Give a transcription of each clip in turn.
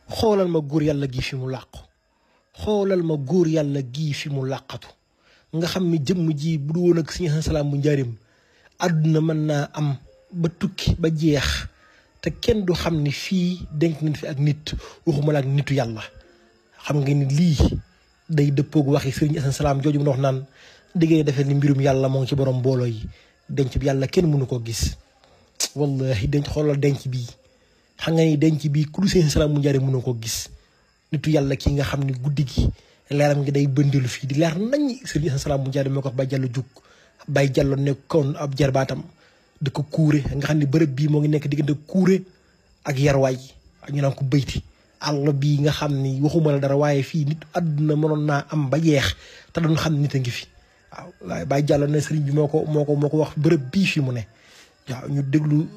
xoolal ma góor yàlla gi fi mu làqu xoolal ma góor yàlla gii fi mu làqatu nga xam ni jëmm ji bu du woon ak Sëriñ Asan Salaam bu njaarim àdduna mën naa am ba tukki ba jeex te kenn du xam ni fii denk nañ fi ak nit waxuma la ak nitu yàlla xam nga ni lii day dëppoog waxi Sëriñ Asan Salaam jooju mu wax naan diggee defee ni mbirum yàlla moo ngi ci borom mbooloo yi denc bi yàlla kenn mënu ko gis wallahi denc xoolal denc bii xam nga ni denc bii ku dul Sëriñ Asan Salaam bu njaarim mënu ko gis nitu yàlla kii nga xam ne guddi gi leeram ngi day bëndilu fii di leer nañ Sëriñ Asan Salaam bu njaarim moo ko wax Baye Diallo jug Baye Diallo nekkoon ab jarbaatam di ko kuure nga xam ne bërëb bii moo ngi nekk diggante kuure ak yarwaay ak ñu naan ko bëyti àll bii nga xam ni waxuma la dara waaye fii nit àdduna mënoon naa am ba jeex te doon xam nit a ngi fi waaw waaye Baye Diallo ne sëriñ bi moo ko wax bërëb bii fi mu ne waaw ñu déglu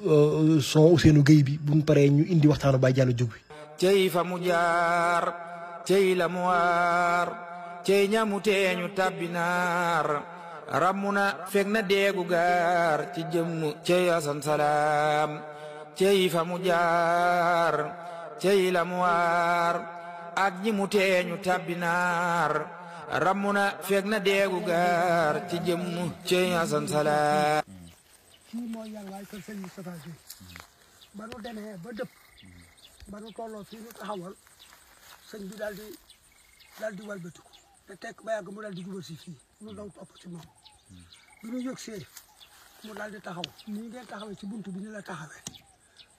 son Ousseynou Gueye bi bu mu paree ñu indi waxtaanu Baye Diallo jug bi cey fa mu jaar cey la mu waar cey ñamu teeñu tabbinaar ramuna fekk na deegu gaar ci jëmm cey Asan Salaam cey fa mu jaar cey la mu waar ak ñi mu teeñu tabbinaar ramuna fekk na deegu gaar ci jëmm cey Asan Salaam kii mooy yàllaay kër sëñ Moustapha Gueye ba nu demee ba dëpp ba nu tolloo fii nu taxawal sëñ bi daal di walbatiku te tekk ba yàgg mu daal di jubal si fii nu daw topp ci moom bi ñu yëg see mu daal di taxaw nii ngeen taxawee ci buntu bi ni la taxawee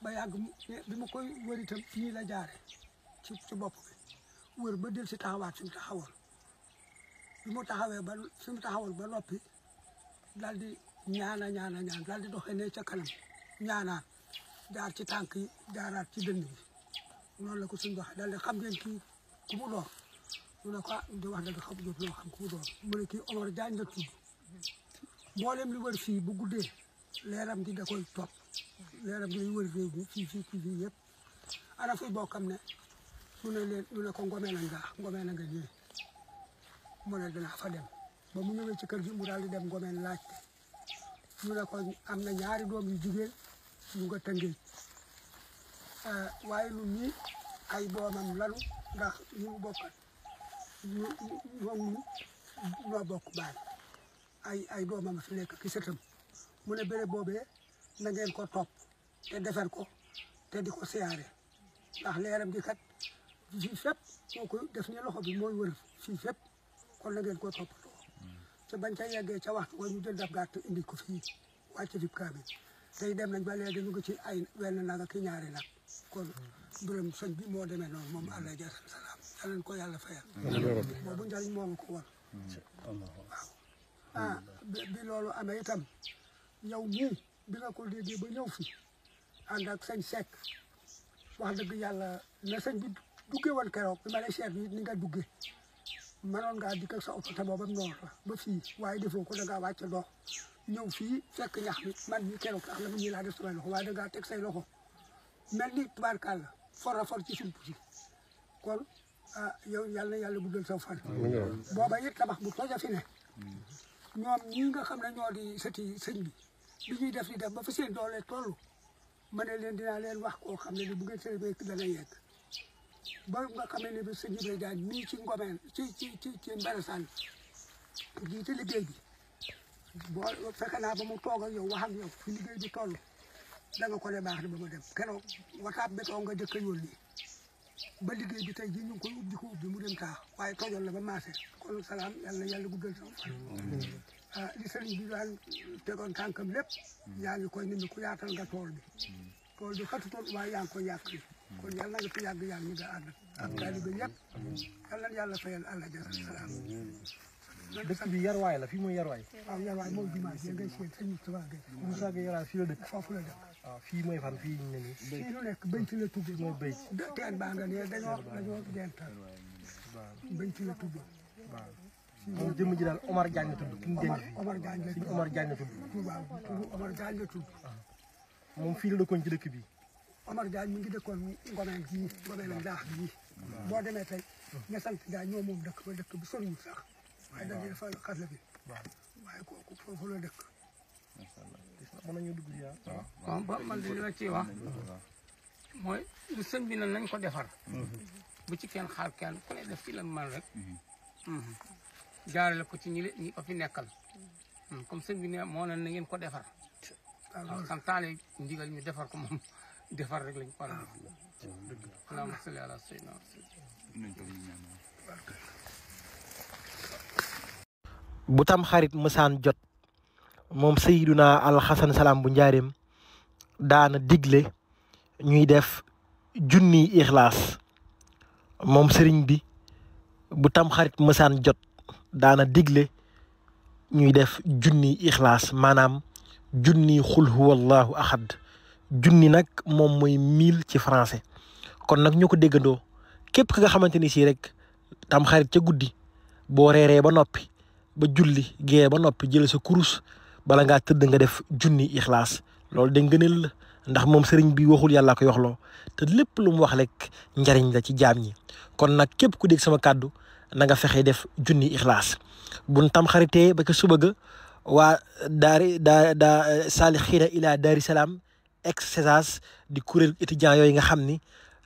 ba yàgg bi ma koy wër itam nii la jaare ci bopp bi wër ba del si taxawaat suñu taxawal bi mu taxawee ba suñu taxawal ba noppi daal di ñaan daal di doxee ne ca kanam ñaanaat jaar ci tànk yi jaaraat ci dënn bi noonu la ko suñ doxee daal di xam ngeen kii ku mu doon mu ne ko di wax dëgg xam jot loo xam ku mu doon mu ne kii Omar Diagne la tudd mboolem li wër fii bu guddee leeram gi da koy topp leeram gi day wër réew mi fii yëpp ana fuy bokkam ne mu ne ko ngomee na nga ñëwee mu ne dinaa fa dem ba mu ñëwee ci kër gi mu daal di dem ngomeen laajte mu ne ko am na ñaari doom yu jigéen ñu nga tëngéej waaye ñun ñii ay doomam lanu ndax ñu mu bokkat ñoo bokk baay ay doomam fi nekk ki sëtam mu ne béréb boobee na ngeen ko topp te defar ko te di ko siyaare ndax leeram gi kat fii fépp moo koy def ni loxo bi mooy wër fii fépp kon na ngeen ko toppatoo te bañ ca yeggee ca waxtu wa ñu jël dab gàtt indi ko fii wàcc fi kaa bi tey dem nañ ba léegi ñu ngi ci ay wenn nag ak ñaari nag kon mbirum sëñ bi moo demee noonu moom Alla Dia Asan Salaam yal nañ ko yàlla fayal boobu njariñ moomu ko woon waaw bi loolu amee itam yow mii bi nga ko déggee ba ñëw fi ànd ak sëñ Seck wax dëgg yàlla na sëñ bi duggee woon keroog bi ma lay seet ni nga duggee mënoon ngaa dikk ak sa oto te boobam noor la ba fii waaye defoo ko da ngaa wàcc dox ñëw fii fekk ñax mi man ñi keroog tax la mu ñi laa def samay loxo waaye da ngaa teg say loxo mel ni tubaarkàlla for a for ci sump si kon yow yàlla na yàlla guddal sa fan booba it tabax bu toj a fi ne ñoom ñii nga xam ne ñoo di sëti sëñ bi li ñuy def di def ba fa seen doole toll ma ne leen dinaa leen wax koo xam ne ni bu ngeen seen béy dana yegg ba nga xam ne bi sëñ Ibrahima Diagne nii ci ngomeen ci Mberesaan jiite liggéey bi boo fekk naa ba mu toog ak yow wax ak yow fi liggéey bi toll da nga ko ne baax na ba ma dem keroog wataab bétoo nga jëkk a yónni ba liggéey bi tey jii ñu ngi koy ubbi mu dem taax waaye tojol la ba maase kon salaam yàlla na yàlla guddal sama fan li sëriñ bi daan tegoon tànkam lépp yaa ngi koy nit ku yaatal nga tool bi xatutoon waaye yaa ngi koy yàq kon yàlla na nga fi yàgg yaa ngi nga ànd ak taalibe yëpp yàlla na yàlla fayal Alla Dia Asan Salaam dëkk bi yarwaay la fii mooy yarwaay waaw yarwaay mooy jumaa ji ngay seet sëñ Moustapha Gueye Moussa Gueye yarwaay fii la dëkk foofu la dëkk waaw fii mooy fan fii ñu ne nii fii nu nekk bëñ ci la tudd mooy bëy teen baa nga ne dañoo dental bëñ ci la tudd waaw moom jëmm ji daal Omar Diagne la tudd ki ñu denc fii Omar Diagne la tudd Omar Diagne la tudd waaw Omar Diagne la tudd moom fii la dëkkoon ci dëkk bi Omar Diagne mi ngi dëkkoon ngomeen gii ngomeen ak daax bii boo demee tey ña sant Diagne ñoo moom dëkk ba dëkk bi soriwul sax waaye dañuy dafa xas la bi waaye kooku foofu la dëkk mën nañu dugg yaa waaw man de li ma ciy wax mooy lu sëñ bi na nañ ko defar bu ci kenn xaar kenn ku ne def ci la man rek jaarale ko ci ñi ko fi nekkal comme sëñ bi ne moo na ngeen ko defar waaw santaane ndigal ñu defar ko moom defar rek lañ ko war a def allahumma salli ala sayyidina bu tam xarit mësaan jot moom Seydina Alxasan Salaam bu njaareem daana digle ñuy def junniy ixlaas moom sëriñ bi bu tam xarit mësaan jot daana digle ñuy def junniy ixlaas maanaam junniy xul huwallahu ahad junni nag moom mooy 1000 ci français kon nag ñu ko déggandoo képp ki nga xamante ni si rek tam xarit ca guddi boo reeree ba noppi ba julli gee ba noppi jël sa kurus bala ngaa tëdd nga def junni ixlaas loolu de ngëneel la ndax moom sëriñ bi waxul yàlla koy waxloo te lépp lu mu wax rek njariñ la ci jaam ñi kon nag képp ku dégg sama kàddu na nga fexe def junni ixlaas buñ tam xaritee ba ca suba ga waa daa saalixiina ila daari salaam ex-Cesas di kuréel étudiant yooyu nga xam ni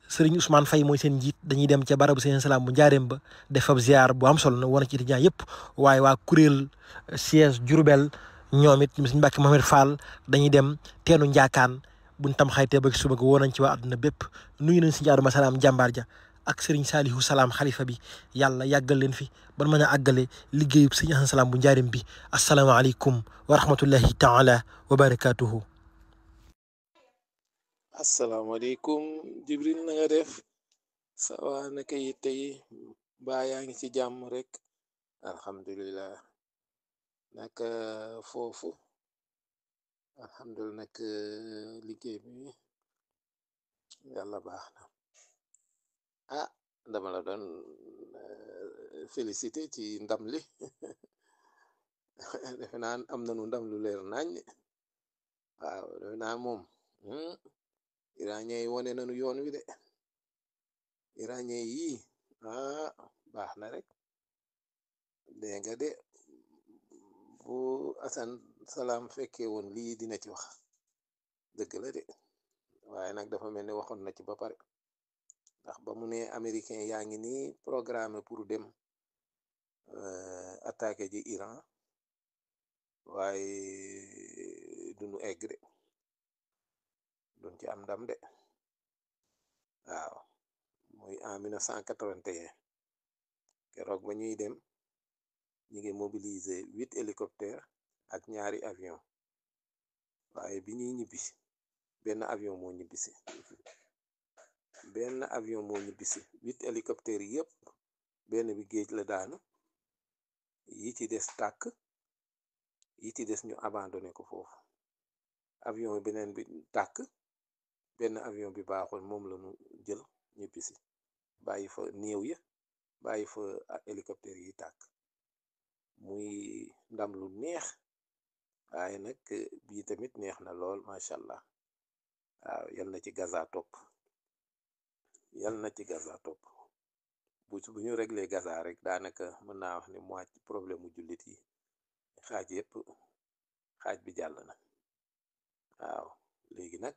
sëriñ Ousmane Faye mooy seen njiit dañuy dem ca barabu seen salaam bu njaareem ba def fa ziar bu am solo na wane ci étudiant yëpp waaye waa kuréel siège Diourbel ñoom it suñu Mbàkke Mohamed Fall dañuy dem teenu njaakaan buñ tam xaritee ba suba ga woo nañ ci waa àdduna bépp nuyu nañ si jaaruma salaam jàmbaar ja ak sëriñ Saalihu Salaam xalifa bi yàlla yàggal leen fi ban mën a àggale liggéeyub sëriñ Asan Salaam bu njaareem bi asalaamaaleykum wa rahmatullahi taala wa barakatuhu. asalaamaaleykum Jibril na nga def sawa naka yitte yi baa yaa ngi ci jàmm rek alhamdulilah naka foofu alhamdulilah nag liggéey bi yàlla baax na ah dama la doon félicité ci ndam li defe naa am nañu ndam lu leer nañ waaw defe naa moom iranien yi wone nañu yoon wi de iranien yi baax na rek dégg nga de bu Asan Salaam fekkee woon lii dina ci wax dëgg la de waaye nag dafa mel ni waxoon na ci ba pare ndax ba mu ne américain yaa ngi nii programme pour dem attaqué ji Iran waaye duñu egg de duñ ci am ndam de waaw muy en 1981 keroog ba ñuy dem ñi ngi mobiliser 8 hélicoptères ak ñaari avion waaye bi ñuy ñibbisi benn avion moo ñibbisi 8 hélicoptères yi yëpp benn bi géej la daanu yi ci des tàkk yi ci des ñu abandonné ko foofu avion beneen bi tàkk benn avion bi baaxoon moom la ñu jël ñibbisi bàyyi fa néew ya bàyyi fa hélicoptère yi tàkk muy ndam lu neex waaye nag bii tamit neex na lool macha allah waaw yal na ci Gaza topp bu ñu réglé Gaza rek daanaka mën naa wax ni moitié problème mu jullit yi xaaj bi jàll na waaw léegi nag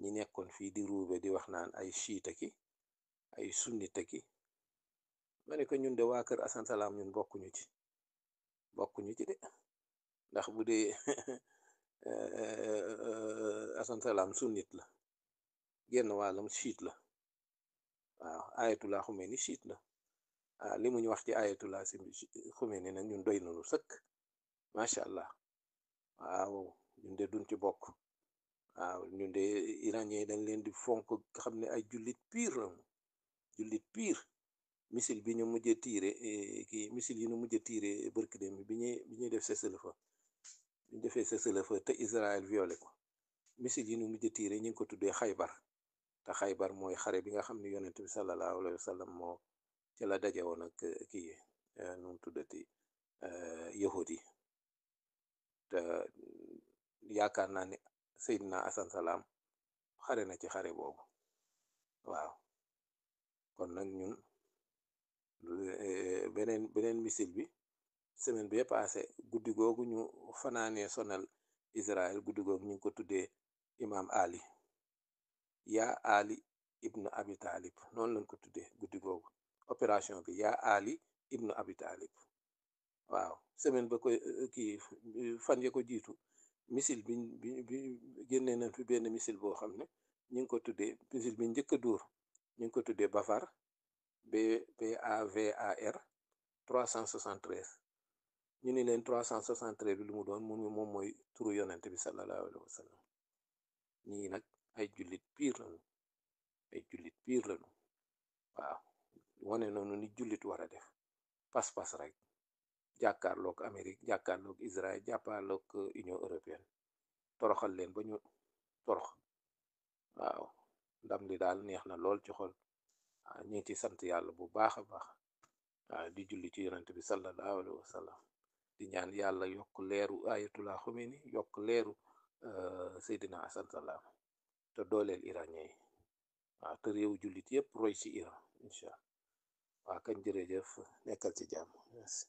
ñi nekkoon fii di ruube di wax naan ay chiite ki ay sunnite ki ma ne ko ñun de waa kër Asan Salaam ñun bokkuñu ci de ndax bu dee Asan Salaam sunnit la genn wàllam chiite la waaw ayatullah Xumeeni chiite la li mu ñu wax ci ayatullah si Xumeeni nag ñun doy nañu sëkk macha allah waaw ñun de duñ ci bokk waaw ñun de iranien dañ leen di fonk xam ne ay jullit piir la jullit piir misil bi ñu mujjee tiire misil yi ñu mujjee tiire bërki dem bi ñuy def cessez-le-feu ñu defee cessez-le-feu te Israël violé ko misil yi ñu mujjee tiire ñu ngi ko tuddee Xaybar te Xaybar mooy xare bi nga xam ne yonent bi sallallahu alayhi wa sallam moo ci la daje woon ak kii nu mu tuddati yahud yi te yaakaar naa ne Seydina Asan Salaam xare na ci xare boobu waaw kon nag ñun beneen misil bi semaine bi passé guddi googu ñu fanaanee sonal Israël guddi googu ñu ngi ko tuddee Imam Ali yaa Ali ibnu Abi Talib noonu lañ ko tuddee guddi googu opération bi yaa Ali ibnu Abi Talib waaw semaine ba ko kii fan ya ko jiitu missile bi génnee nañ fi benn missile boo xam ne ñu ngi ko tuddee missile bi njëkk a dóor ñu ngi ko tuddee Bafar BAVAR 373 ñu ni leen 373 bi lu mu doon moom mooy turu yonente bi sallallahu alayhi wa sallam ñii nag ay jullit piir lañu waaw wane noonu ni jullit war a def pas-pas rek jàkkaarloog Amérique jàkkaarloog Israël jàkkaarloog Union européenne toroxal leen ba ñu torox waaw ndam li daal neex na lool ci xol waaw ñu ngi ci sant yàlla bu baax a baax waaw di julli ci yonent bi sallallahu alayhi wa sallam di ñaan yàlla yokk leeru ayatullah Khomeini yokk leeru Seydina Hassan Salam te dooleel iranien yi waaw te réew jullit yépp roy ci Iran incha allah waaw kañ jërëjëf nekkal ci jàmm merci